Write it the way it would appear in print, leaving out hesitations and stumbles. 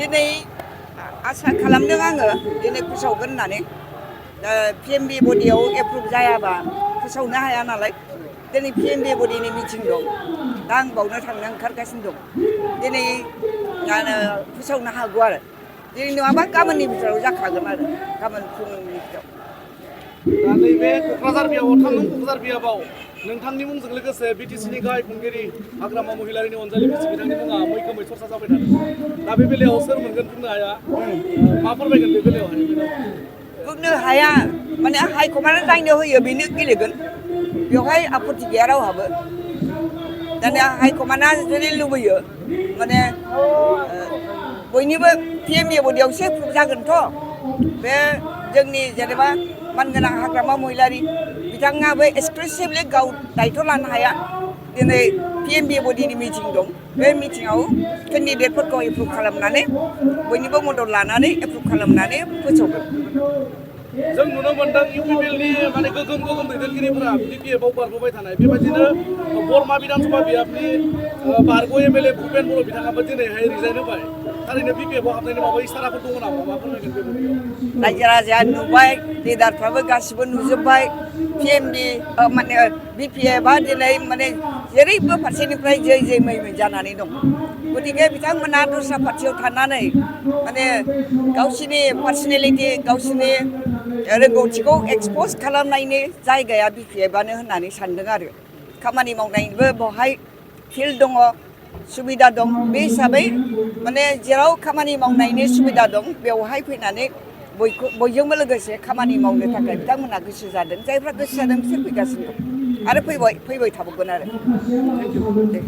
दिनै आसा खालामदों आङो दिनै फोसावगोन होननानै PMB बडियाव एप्रुभ जायाबा फोसावनो हाया नालाय दिनै PMB बडिनि मिटिं दं दा आं बावनो थांनो ओंखारगासिनो दं दिनै फोसावनो हागौ आरो दिनै नङाबा गाबोननि बिथोराव जाखागोन आरो गाबोन फुंनि बिथोराव दा नैबे क'क्राझार बियाबाव 3 नं क'क्राझार बियाबाव नोंथांनि मुंजों लोगोसे BTCनि गाहाय खुंगिरि हाग्रामा महिलारिनि अनजालि बिसि बिथांनि मुङा मैखोमै चर्चा जाबाय थादों दा बे बेलायाव सोर मोनगोन बुंनो हाया मा फोरमायगोन बे बेलायावहाय बुंनो हाया माने हाइकमान्डआ जायनो होयो बेनो गेलेगोन बेवहाय आपत्ति गैया रावहाबो दानिया हाइकमान्डआ जुदि लुबैयो माने बयनिबो PMB बडियावसो एप्रुभ जागोनथ' बे जोंनि जेनेबा मानगोनां हाग्रामा महिलारि बिथाङाबो एक्सक्लुसिभलि गाव दायथ' लानो हाया दिनै PMB बडिनि मिटिं दं बे मिटिङाव केन्डिडेटफोरखौ एप्रुभ खालामनानै बयनिबो मदद लानानै एप्रुभ खालामनानै फोसावगोन जों नुनो मोनदों UPPLनि माने गोगोम दैदेनगिरिफोरा BPFआव बारबोबाय थानाय बेबायदिनो बरमा विधानसभा बियाबनि बारग' MLA भुपेन बर' बिथाङाबो दिनैहाय रिजाइन होबाय थारैनो BPFआव हाबनायनि माबा इसाराफोर दङ नामा मा फोरमायगोन बे बेलायाव रायजो राजाया नुबाय लिडारफ्राबो गासिबो नुजोब्बाय PMB माने BPFआ दिनै माने जेरैबो फारसेनिफ्राय जै मै जानानै दं गतिके बिथांमोना दस्रा पार्टियाव थानानै माने गावसिनि पार्सनेलिटि गावसिनि रोंगौथिखौ एक्सप'ज खालामनायनि जायगाया BPFआनो होननानै सानदों आरो खामानि मावनायनिबो बेवहाय फिल्ड दङ सुबिदा दं बे हिसाबै माने जेराव खामानि मावनायनि सुबिदा दं बेवहाय फैनानै बयजोंबो लोगोसे खामानि मावनो थाखाय बिथांमोनहा गोसो जादों जायफ्रा गोसो जादों बिसोर फैगासिनो दं आरो फैबाय थाबावगोन आरो दे